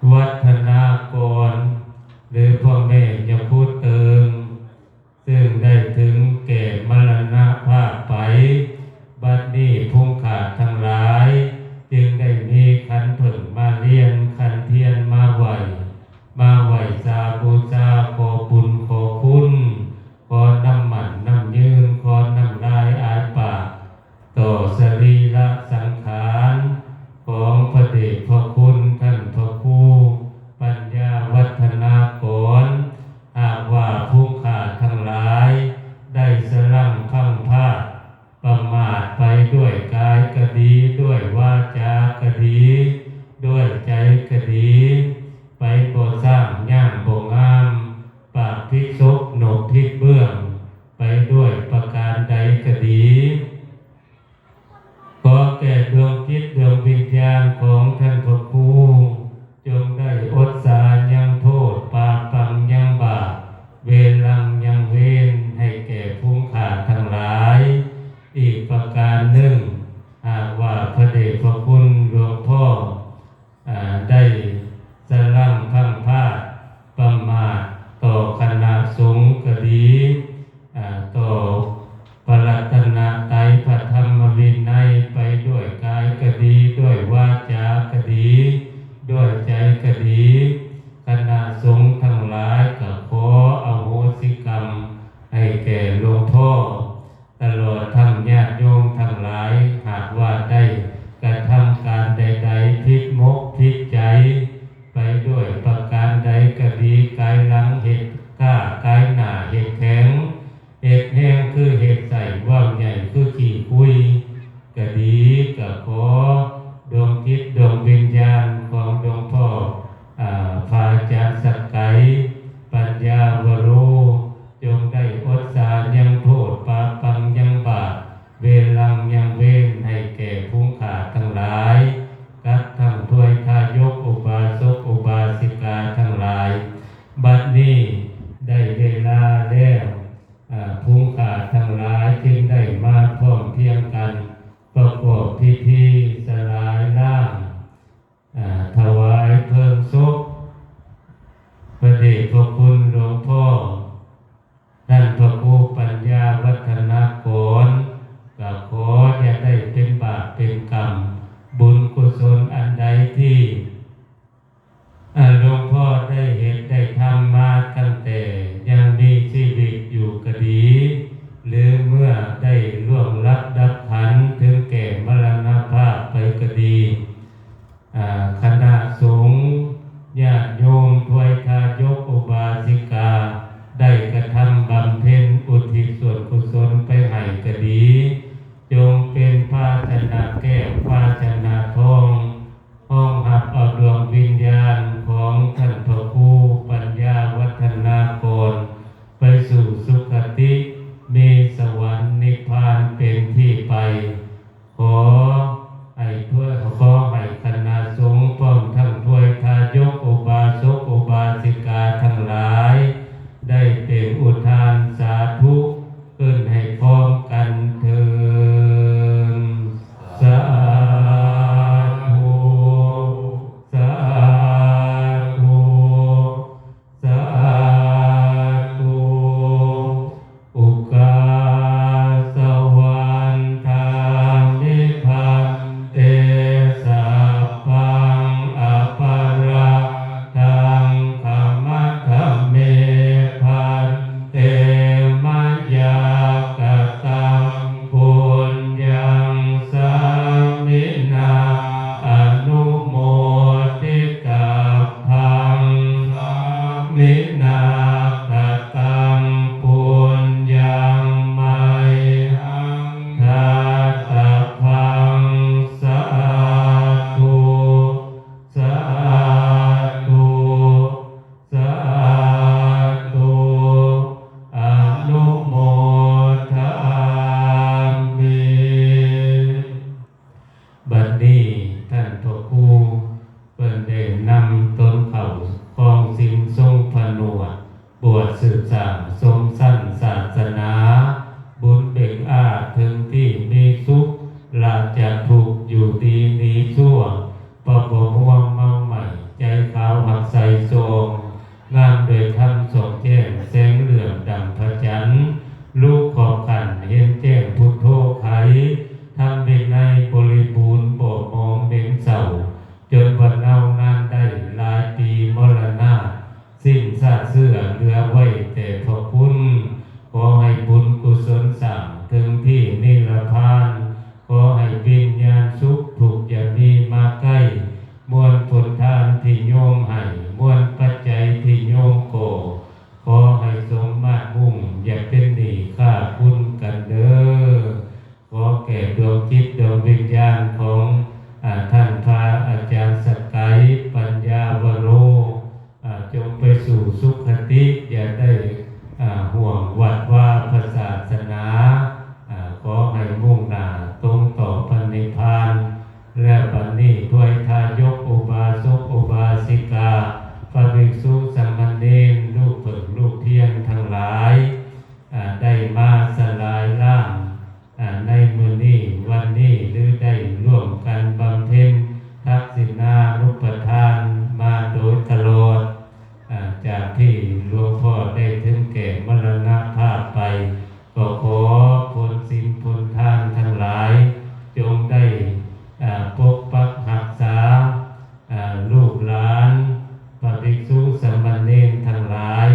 ວັດທະນາກອນ ຫຼື ພໍ່ແມ່ຍາຄູເຕີງ ຊຶ່ງໄດ້ເຖິງແກ່ມະລະນະພາບໄປ, ບັດນີ້ຜູ້ຂ້າທັງຫຼາຍຈຶ່ງໄດ້ມີຂັນເຜິ້ງມາລຽນ, ຂັນທຽນມາໄຫວ້, ມາໄຫວ້ສາບູຊາ ຂໍບຸນຂໍຄຸນ, ຂໍນ້ຳໝັ້ນນ້ຳຍືນ, ຂໍນ້ຳລາຍອາຍປາກ ຕໍ່ສະລີລະສັງຂານຂອງພະເດດພະຄຸນທ່ານພະຄູປັນຍາວັດທະນາກອນ. ຫາກວ່າຜູ້ຂ້າທັງຫຼາຍໄດ້ສະຫຼັ່ງພັ່ງພາດ ປະໝາດໄປດ້ວຍກາຍກະດີ, ດ້ວຍວາຈາກະດີ, ດ້ວຍໃຈກະດີ, ໄປບໍ່ຊ້າງຍ່າງບໍ່ງາມ, ປາກຜິດສົບໜົກຜິດເບື້ອງ ໄປດ້ວຍປະການໃດກະດີ, ຂໍແກ່ດວງຈິດດວງວິນຍານຂອງທ່ານພະຄູ ຈົ່ງໄດ້ອົດສາຍັງໂທດ, ປາປັງຍັງບາບ, ເວລັງຍັງເວນ ໃຫ້ແກ່ຜູ້ຂ້າທັງຫຼາຍ. ອີກປະການໜຶ່ງ, ຫາກວ່າພະເດດພະຄຸນຫຼວງພໍ່ ອາ ໄດ້ສະຫຼັ່ງພັ່ງພາດ ປະໝາດຕໍ່ຄະນະສົງກະດີ, ອາ ຕໍ່ພະລັດຕະນະໄຕ ພະທຳມະວິໄນ ໄປດ້ວຍກາຍກະດີ, ດ້ວຍວາຈາກະດີ, ດ້ວຍໃຈກະດີ, ຄະນະສົງທັງຫຼາຍກະຂໍອະໂຫສິກຳໃຫ້ແກ່ຫຼວງພໍ່ ຕະຫຼອດທັງຍາດໂຍມທັງຫຼາຍ, ຫາກວ່າໄດ້ກະທຳການໃດໆຜິດມົກຜິດໃຈໄປດ້ວຍປະການໃດກະດີ, ກາຍຫຼັງເຮັດຄ້າ, ກາຍໜ້າເຮັດແຂງ, ເຮັດແຮງຄືເຮັດໃສ່, ເວົ້າໃຫຍ່ຄືຂີ້ຄຸຍກະດີ, ກະຂໍດວງຈິດດວງວິນຍານຂອງຫຼວງພໍ່ ອາ ພະອາຈານສັກໄກ ປັນຍາວະໂລ ຈົ່ງໄດ້ອົດສາຍັງໂທດ, ປາປັງຍັງບາບ, ເວລັງຍັງເວນ ໃຫ້ແກ່ຜູ້ຂ້າທັງຫຼາຍ ກັບທັງທວາຍທາຍົກ ອຸບາສົກອຸບາສິກາທັງຫຼາຍ. ບັດນີ້ໄດ້ເວລາແລ້ວ, ອາ ຜູ້ຂ້າທັງຫຼາຍຈຶ່ງໄດ້ມາພ້ອມພຽງກັນ ປະກອບພິທີສະຫຼາຍລ້າງ ອາ ຖວາຍເພີງສົບພະເດດພະຄຸນຫຼວງພໍ່ ທ່ານພະຄູປັນຍາວັດທະນາກອນ, ກະຂໍຢ່າໄດ້ເປັນບາບເປັນກຳ, ບຸນກຸສົນອັນໃດທີ່ ອາ ຫຼວງພໍ່ໄດ້ເຮັດໄດ້ທຳມາຕັ້ງແຕ່ຍັງມີຊີວິດຢູ່ກະດີ ຫຼື ເມື່ອໄດ້ລ່ວງລັບດັບຂັນເຖິງແກ່ມະລະນະພາບໄປກະດີ, ອາ ຄະນະສົງ ຍາດໂຍມ ທວາຍທາຍົກ ອຸບາສິກາ ໄດ້ກະທຳບຳເພັນອຸທິດສ່ວນກຸສົນໄປໃຫ້ກະດີ, ຈົ່ງເປັນພາຊະນະແກ້ວ ພາຊະນະທອງ ຮອງຮັບເອົາດວງວິນຍານຂອງທ່ານພະຄູປັນຍາວັດທະນາກອນ ໄປສູ່ສຸຄະຕິ ມີສະຫວັນນິບພານເປັນທີ່ໄປ. ຂໍໃຫ້ທວຍ ຂໍໃຫ້ຄະນະສົງພ້ອມທັງທວຍທາຍົກ ອຸບາສົກອຸບາສິກາທັງຫຼາຍ ໄດ້ເປັນອຸທານສາທຸ ຂຶ້ນໃຫ້ພ້ອມກັນເທີ້ນ. ສາທຸ ສາທຸ. ເຊື່ອເຫຼືອໄວ້ແຕ່ພະຄຸນ. ຂໍໃຫ້ບຸນກຸສົນສ້າງເຖິງທີ່ນິລະພານ. ຂໍໃຫ້ວິນຍານສຸກທຸກຢ່າມີມາໃກ້. ມວນຜົນທານທີ່ໂຍມໃຫ້, ມວນປັດໄຈທີ່ໂຍມກໍ່, ຂໍໃຫ້ສົມມາດມຸ່ງ, ຢ່າເປັນໜີ້ຄ້າຄຸນກັນເດີ້. ຂໍແກ່ດວງຈິດດວງວິນຍານຂອງ ອາ ທ່ານພະອາຈານສະໄກ ປັນຍາວະໂລ ອາ ຈົ່ງໄປສູ່ສຸຄະຕິ, ຢ່າໄດ້ ອາ ຫ່ວງວັດວາພະສາສະໜາ, ອາ ຂໍໃຫ້ມຸ່ງໜ້າຕົງຕໍ່ພະນິບພານ. ແລະບັດນີ້ ທວາຍທາຍົກ ອຸບາສົກ ອຸບາສິກາ, ພະພິກສຸ ສາມະເນນ, ລູກເຜິ້ງລູກທຽນທັງຫຼາຍ ອາ ໄດ້ມາສະລາຍລ້າງ ອາ ໃນມື້ນີ້ ວັນນີ້ ຫຼື ໄດ້ຮ່ວມກັນບຳເພັນທັກສິນານຸປະທານມາໂດຍຕະຫຼອດ ອາ ຈາກທີ່ຫຼວງພໍ່ໄດ້ເຖິງແກ່ມໍລະນະພາບໄປ, ກໍຂໍຜົນສິນຜົນທານທັງຫຼາຍ ຈົ່ງໄດ້ ອາ ປົກປັກຮັກສາ ອາ ລູກຫຼານ ພະພິກສຸສາມະເນນທັງຫຼາຍ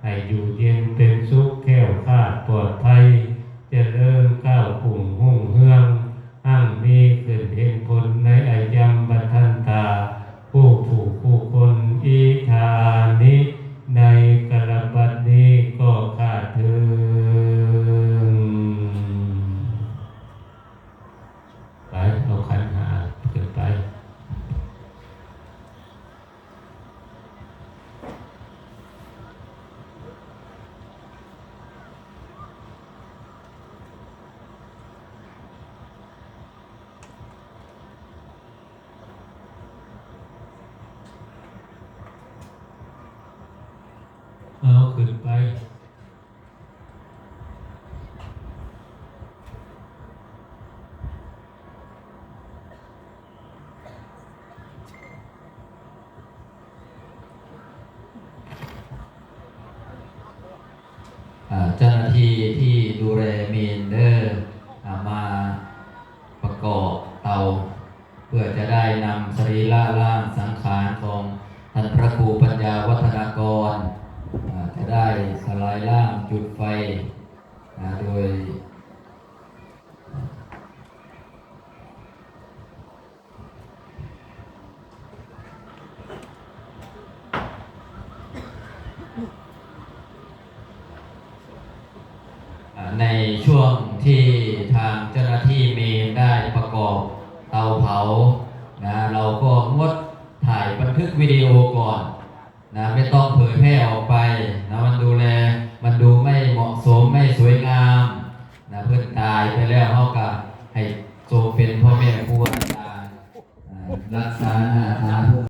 ໃຫ້ຢູ່ເຢັນເປັນສຸກ ແຄ້ວຄາດປອດໄພ ຈະເລີນກ້າວກຸ້ງຮຸ່ງເຮືອງ ຮັ່ງມີຂຶ້ນເຫັນຜົນໃນອາຍັງວັດທັນຕາ ຄູ່ຜູ້ຄູ່ຄົນ ອິທານິ ໃນກາລະບັດນີ້ກໍຂ້າເທີ້ນ. ໄປ ເອົາຂັນຫ້າຂຶ້ນໄປ. ເອົາຂຶ້ນໄປ. ອາ ເຈົ້າໜ້າທີ່ທີ່ດູແລເມນເດີ ອາ ມາປະກອບເຕົາ ເພື່ອຈະໄດ້ນຳສະລີລະຮ່າງສັງຂານຂອງທ່ານພະຄູປັນຍາວັດທະນາກອນ ອາ ຈະໄດ້ສະລາຍຮ່າງຈຸດໄຟ ອາ ໂດຍ ໃນຊ່ວງທີ່ທາງເຈົ້າໜ້າທີ່ເມນໄດ້ປະກອບເຕົາເຜົານະ ເຮົາກໍງົດຖ່າຍບັນທຶກວິດີໂອກ່ອນນະ ບໍ່ຕ້ອງເຜີຍແຜ່ອອກໄປນະ ມັນດູແລ ມັນດູໄມ່ເໝາະສົມ ໄມ່ສວຍງາມນະ ເພິ່ນຕາຍໄປແລ້ວ ເຮົາກໍໃຫ້ຊົງເປັນພໍ່ແມ່ຄູອາຈານ ອ່າ ຮັກສ